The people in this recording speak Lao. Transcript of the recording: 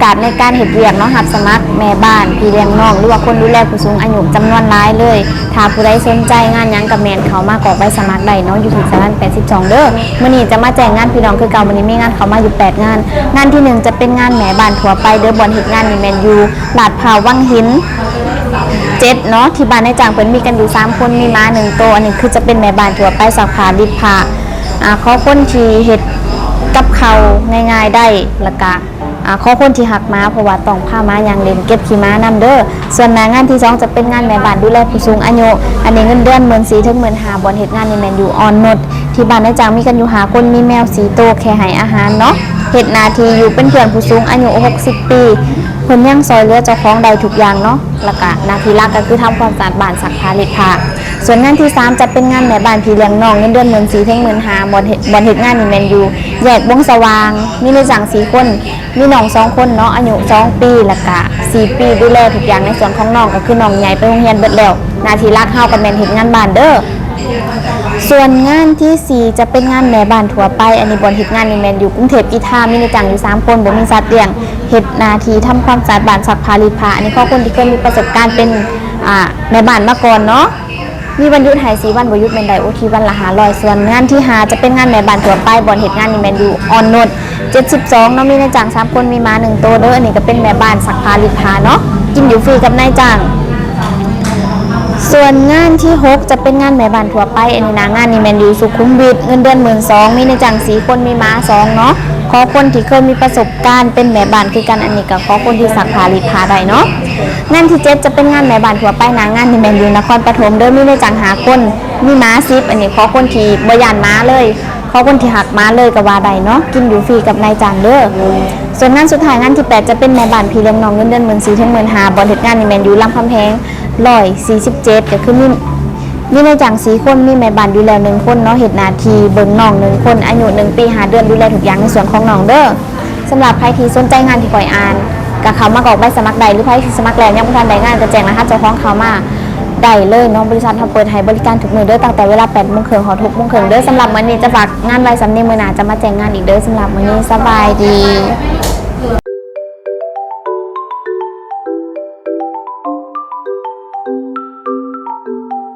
ກາດໃນການເຮັດວຽກເນາະ ຮັບສະໝັກແມ່ບ້ານ ພີ່ລ້ຽງນ້ອງ ຫຼືວ່າຄົນດູແລຜູ້ສູງອາຍຸຈຳນວນຫຼາຍເລີຍ. ຖ້າຜູ້ໃດສົນໃຈງານຫຍັງກະແມ່ນເຂົ້າມາກອກໃບສະໝັກໄດ້ເນາະ ຢູ່ທີ່ສະຫວັນແປດສິບສອງເດີ້. ມື້ນີ້ຈະມາແຈ້ງງານພີ່ນ້ອງຄືເກົ່າ, ມື້ນີ້ມີງານເຂົ້າມາຢູ່ແປດງານ. ງານທີໜຶ່ງຈະເປັນງານແມ່ບ້ານທົ່ວໄປເດີ້, ບ່ອນເຮັດງານນີ້ແມ່ນຢູ່ລາດພ້າວວັງຫີນເຈັດເນາະ, ທີ່ບ້ານນາຍຈ້າງເພິ່ນມີກັນຢູ່ສາມຄົນ, ມີໝາໜຶ່ງໂຕ. ອັນນີ້ຄືຈະເປັນແມ່ບ້ານທົ່ວໄປ ຊັກຜ້າ ລີດຜ້າ, ອາ ຂໍຄົນທີ່ເຮັດກັບເຂົ້າງ່າຍໆໄດ້ ແລ້ວກະ ອາ ຂໍຄົນທີ່ຮັກໝາ ເພາະວ່າຕ້ອງພາໝາຍ່າງຫຼິ້ນ ເກັບຂີ້ໝານຳເດີ້. ສ່ວນໜ້າງານທີສອງຈະເປັນງານແມ່ບ້ານດູແລຜູ້ສູງອາຍຸ, ອັນນີ້ເງິນເດືອນໝື່ນສີ່ເຖິງໝື່ນຫ້າ, ບ່ອນເຮັດງານນີ້ແມ່ນຢູ່ອ່ອນນຸດ. ທີ່ບ້ານນາຍຈ້າງມີກັນຢູ່ຫ້າຄົນ, ມີແມວສີ່ໂຕ ແຄ່ໃຫ້ອາຫານເນາະ, ເຮັດໜ້າທີ່ຢູ່ເປັນເພື່ອນຜູ້ສູງອາຍຸຫົກສິບປີ, ເພິ່ນຍັງຊ່ອຍເຫຼືອເຈົ້າຂອງໄດ້ທຸກຢ່າງເນາະ. ແລ້ວກະໜ້າທີ່ຫຼັກກະຄືທຳຄວາມສະອາດບ້ານ ຊັກຜ້າ ລີດຜ້າ. ສ່ວນງານທີສາມຈະເປັນງານແມ່ບ້ານ ພີ່ລ້ຽງນ້ອງ, ເງິນເດືອນໝື່ນສີ່ເຖິງໝື່ນຫ້າ, ບ່ອນເຮັດ ບ່ອນເຮັດງານນີ້ແມ່ນຢູ່ແຍກວົງສະຫວ່າງ, ມີນາຍຈ້າງສີ່ຄົນ, ມີນ້ອງສອງຄົນເນາະ ອາຍຸສອງປີ ແລ້ວກະສີ່ປີ, ດູແລທຸກຢ່າງໃນສ່ວນຂອງນ້ອງ, ກະຄືນ້ອງໃຫຍ່ໄປໂຮງຮຽນເບິດແລ້ວ. ໜ້າທີ່ຫຼັກເຮົາກະແມ່ນເຮັດງານບ້ານເດີ້. ສ່ວນງານທີສີ່ຈະເປັນງານແມ່ບ້ານທົ່ວໄປ, ອັນນີ້ບ່ອນເຮັດງານນີ້ແມ່ນຢູ່ກຸງເທບກິທາ, ມີນາຍຈ້າງຢູ່ສາມຄົນ, ບໍ່ມີສັດລ້ຽງ, ເຮັດໜ້າທີ່ທຳຄວາມສະອາດບ້ານ ຊັກຜ້າ ລີດຜ້າ. ອັນນີ້ຂໍຄົນທີ່ເຄີຍມີປະສົບການເປັນ ອາ ແມ່ບ້ານມາກ່ອນເນາະ, ມີວັນຢຸດໃຫ້ສີ່ວັນ, ບໍ່ຢຸດແມ່ນໄດ້ໂອທີວັນລະຫ້າຮ້ອຍ. ສ່ວນງານທີຫ້າຈະເປັນງານແມ່ບ້ານທົ່ວໄປ, ບ່ອນເຮັດງານນີ້ແມ່ນຢູ່ອ່ອນນຸດເຈັດສິບສອງເນາະ, ມີນາຍຈ້າງສາມຄົນ, ມີໝາໜຶ່ງໂຕເດີ້. ອັນນີ້ກະເປັນແມ່ບ້ານ ຊັກຜ້າ ລີດຜ້າເນາະ, ກິນຢູ່ຟຣີກັບນາຍຈ້າງ. ສ່ວນງານທີຫົກຈະເປັນງານແມ່ບ້ານທົ່ວໄປ, ອັນນີ້ໜ້າງານນີ້ແມ່ນຢູ່ສຸຂຸມວິດ, ເງິນເດືອນໝື່ນສອງ, ມີນາຍຈ້າງສີ່ຄົນ, ມີໝາສອງເນາະ, ຂໍຄົນທີ່ເຄີຍມີປະສົບການເປັນແມ່ບ້ານຄືກັນ. ອັນນີ້ກະຂໍຄົນທີ່ຊັກຜ້າ ລີດຜ້າໄດ້ເນາະ. ງານທີເຈັດຈະເປັນງານແມ່ບ້ານທົ່ວໄປ, ໜ້າງານນີ້ແມ່ນຢູ່ນະຄອນປະຖົມເດີ້, ມີນາຍຈ້າງຫ້າຄົນ, ມີໝາສິບ, ອັນນີ້ຂໍຄົນທີ່ບໍ່ຢ້ານໝາເລີຍ, ຂໍຄົນທີ່ຮັກໝາເລີຍກະວ່າໄດ້ເນາະ, ກິນຢູ່ຟຣີກັບນາຍຈ້າງເດີ້. ສ່ວນງານສຸດທ້າຍ ງານທີແປດຈະເປັນແມ່ບ້ານ ພີ່ລ້ຽງນ້ອງ, ເງິນເດືອນໝື່ນສີ່ເຖິງໝື່ນຫ້າ, ບ່ອນເຮັດງານນີ້ແມ່ນຢູ່ລຳຄຳແຫງຮ້ອຍສີ່ສິບເຈັດ, ກະຄືມີ ມີນາຍຈ້າງສີ່ຄົນ, ມີແມ່ບ້ານຢູ່ແລ້ວໜຶ່ງຄົນເນາະ, ເຮັດໜ້າທີ່ເບິ່ງນ້ອງໜຶ່ງຄົນ, ອາຍຸໜຶ່ງປີຫ້າເດືອນ, ດູແລທຸກຢ່າງໃນສ່ວນຂອງນ້ອງເດີ້. ສຳລັບໃຜທີ່ສົນໃຈງານທີ່ຂ້ອຍອ່ານ ກະເຂົ້າມາກອກໃບສະໝັກໄດ້, ຫຼືໃຜທີ່ສະໝັກແລ້ວຍັງບໍ່ທັນໄດ້ງານ ກະແຈ້ງລະຫັດເຈົ້າຂອງເຂົ້າມາໄດ້ເລີຍເນາະ. ບໍລິສັດເຮົາເປີດໃຫ້ບໍລິການທຸກມື້ເດີ້, ຕັ້ງແຕ່ເວລາແປດໂມງເຄິ່ງຮອດຫົກໂມງເຄິ່ງເດີ້. ສຳລັບມື້ນີ້ຈະຝາກງານໄວ້ສ່ຳນີ້, ມື້ໜ້າຈະມາແຈ້ງງານອີກເດີ້. ສຳລັບມື້ນີ້ສະບາຍດີ.